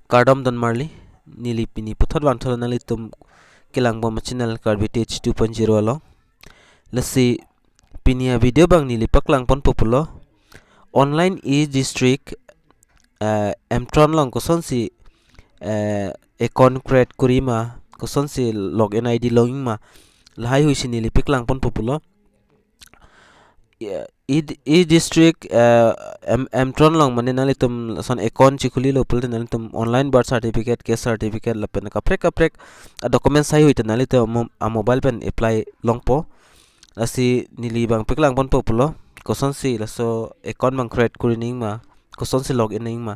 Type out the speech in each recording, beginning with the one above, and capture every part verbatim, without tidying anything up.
Kardom don marli, neli pini puthot vanthulo nanglitum kelang bom channel Karbi Tech two point zero along. Lasi pini a-video abang neli paklangponpo pulo. Online e-district, eh, Emtron along kosonsi, eh, account create kori ma, kosonsi login I D login ma, lahai hui si neli paklangponpo pulo. Ya, e-, e-district, eh, Em-, Emtron along mane nanglitum lason account chikhulilo pulote nanglitum online birth certificate, caste certificate lapen kaprek kaprek a-documents hai hui te nanglitum mo-, a-mobile pen apply longpo. Lasi neli abang paklangponpo pulo. Kosonsi laso account abang create kori nangji ma, kosonsi login nangji ma,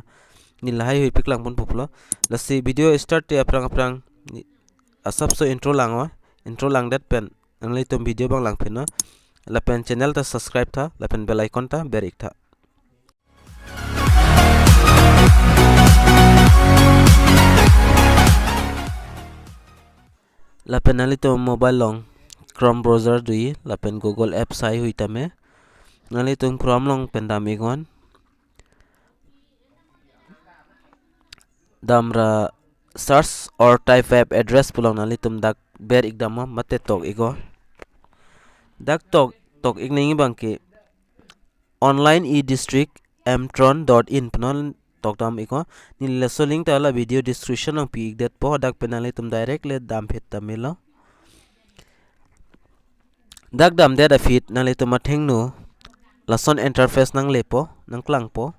neli lahai hui paklangponpo pulo. Lasi video start te aphrang aphrang ni asapso intro lang o, intro langdet pen nanglitum video abang langpinnon. Lapen channel ta subscribe tha, lapen bell icon ta ber ik tha. Lapen nanglitum mobile along Chrome browser doji, lapen Google Apps hai hui tame. Nanglitum Chrome along pen dam iknon. Damra search or type web address pu along nanglitum dak ber ik damnon mate tok iknon. Dak tok, tok ik nangji abang ke online e-district emtron dot in pu along tok dam iknon. Neli laso link ta la video description along pi ik detpo, dak pen nanglitum direct le dam phit ta melo. Dak damdet aphi nanglitum athengno lason interface nanglepo, nangklangpo.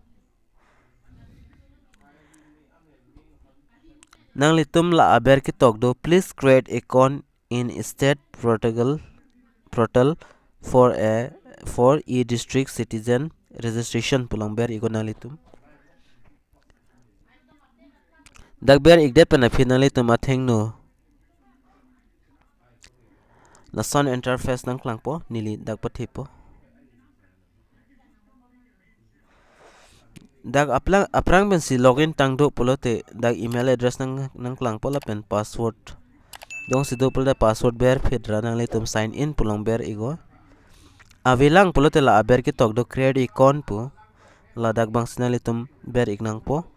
Nanglitum la aber ketok do, "Please create account in state portal, portal for a, for e-district citizen registration" pu along ber iknon nanglitum. Dak ber ikdet pen aphi nanglitum athengno lason interface nangklangpo, neli dak pathepo. Dak aplang, aphrang pensi login tang do pulote dak email address nang, nangklangpo lapen password. Jongsi do pulote password ber phit ra nanglitum sign in pu along ber iknon. Avelang pulote la aber ketok do create account pu. Ladak abangsi nanglitum ber ik nangpo.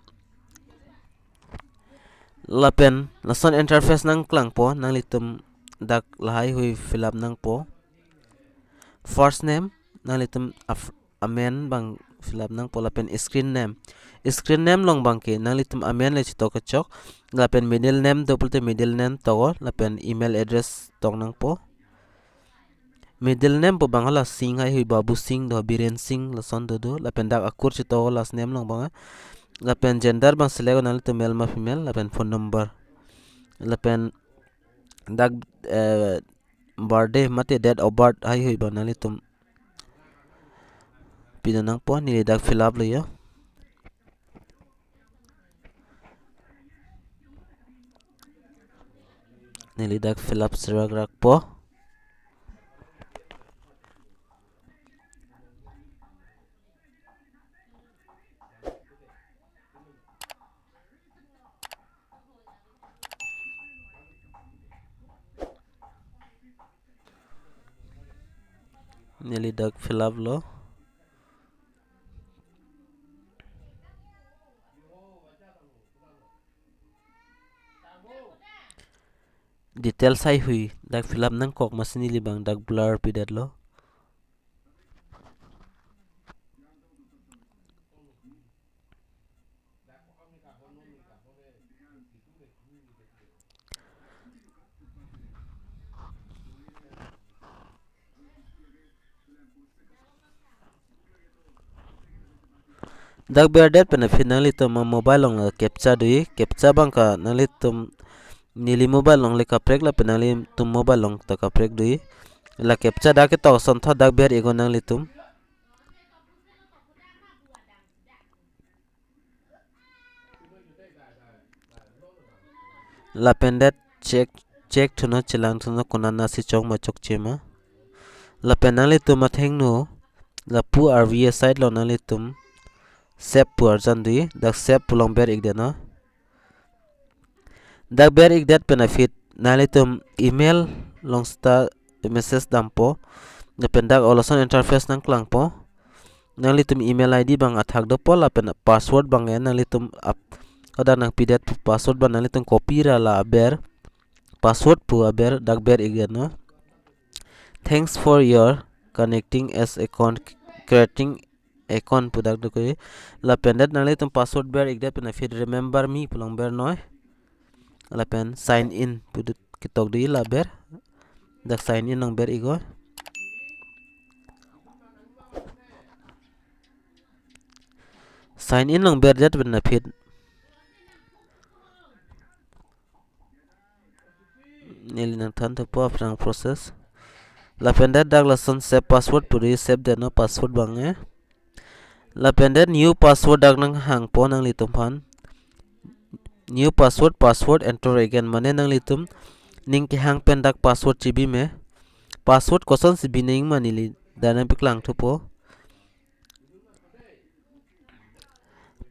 Lapen lason interface nangklangpo, nanglitum dak lahai hui fill up nangpo. First name, nanglitum af-, amen abang fill up nangpo, lapen screen name. Screen name along abang ke nanglitum amen le chetok kechok, lapen middle name do pulote middle name toknon, lapen email address tok nangpo. Middle name pu abang hala Singh hai hui, Babu Singh do, Biren Singh lason dodo, lapen dak akur chetok last name along abang. Lapen gender abang select nanglitum male ma female, lapen phone number. Lapen dak, eh, birthday mate date of birth hai hui abang nanglitum pidun nangpo, neli dak fill up lo jo. Neli dak fill up serak rakpo. Neli dak fill up lo. Details hai hui dak fill up nangkok, masi neli abang dak blur pidetlo. Dak berdet pen aphi nanglitum a-mobile along captcha doji, captcha abang ke nanglitum, neli mobile along le kaprek lapen nanglitum mobile along ta kaprek doji. La captcha dak ketok asonthot dak ber iknon nanglitum. Lapen det check, check thunon, chelang thunon konat nasi chok ma chokche ma. Lapen nanglitum athengno lapu arvi aside along nanglitum save pu arjan doji, dak save pu along ber ik detnon. Dak ber ik det pen aphi nanglitum email along seta message dampo. Lapen dak lason interface nangklangpo. Nanglitum email I D abang athak dopo lapen password abang ke nanglitum ap-, Hadak nangpidet pu password abang nanglitum copy ra la aber, password pu aber dak ber-ikdet non. "Thanks for your connecting as account, creating account" pu dak dokok. Lapen det nanglitum password ber-ikdet pen aphi "Remember me" pu along ber non. Lapen "Sign in" pu det ketok di la aber. Dak "Sign in" along ber-iknon. "Sign in" along berdet pen aphi neli nangthan thupo aphrang process. Lapen det dak lason "Save password" pu di save det non password abang ke. Lapen det "New password" dak nanghangpo nanglitum aphan. "New password, password enter again." Mane nanglitum ning kehang pen dak password chibi me. Password kosonsi binangji ma neli dak nangpaklang thupo.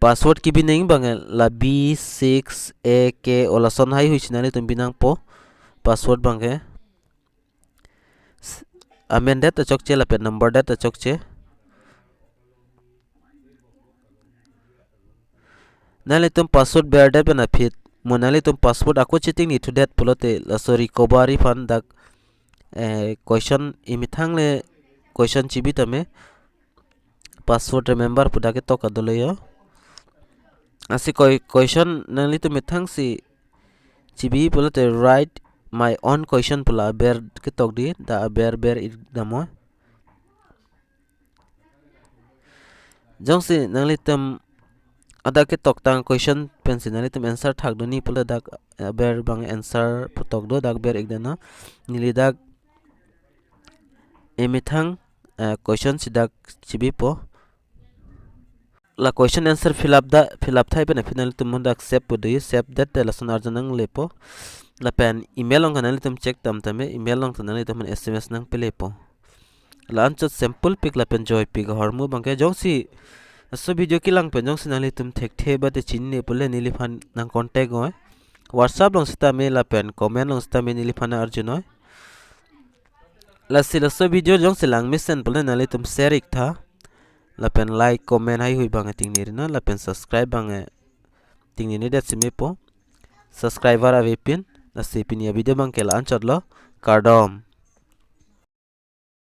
Password kebi nangji abang ke la B six A K o lason heihui si nanglitum binangpo password abang ke. S-, amen det ta chokche lapen number det ta chokche. Nanglitum password berdet pen aphi, mo nanglitum password ako cheting ni thudet pulote laso recovery aphan dak, eh, question imethang le question chibi tame "Password remember" pu dak ketok adolo yo. Lasi koi-, question nanglitum methang si chibi pulote "Write my own question" pu la aber ketok di, dak aber ber-ikdam non. Jongsi nanglitum hadak ketoktang question pensi nanglitum answer thakdun ni pulote dak aber abang answer pu tok do, dak ber-ikdet non. Neli dak imethang, eh, question si dak chibipo. La question answer fill up da, fill up thai pen aphi nanglitum mo dak "Save" pu di, save det te lason arjun nanglepo. Lapen email along ke nanglitum check tam tame, email along ta nanglitum aphan S M S nangpelepo. La-anchot simple pik lapen joipik ahormu abang ke. Jongsi laso video kelang pen jongsi nanglitum thekthe ba te chinine pule neliphan nang contact noi. WhatsApp along sitame lapen comment along sitame neliphan arjun noi. Lasi laso video jongsi lang mesen pule nanglitum share-iktha. Lapen like, comment heihui abang tingniri non, lapen subscribe abang tingniri det si mepo. Subscriber avepin, lasi pini avideo abang ke la-anchot lo, kardom.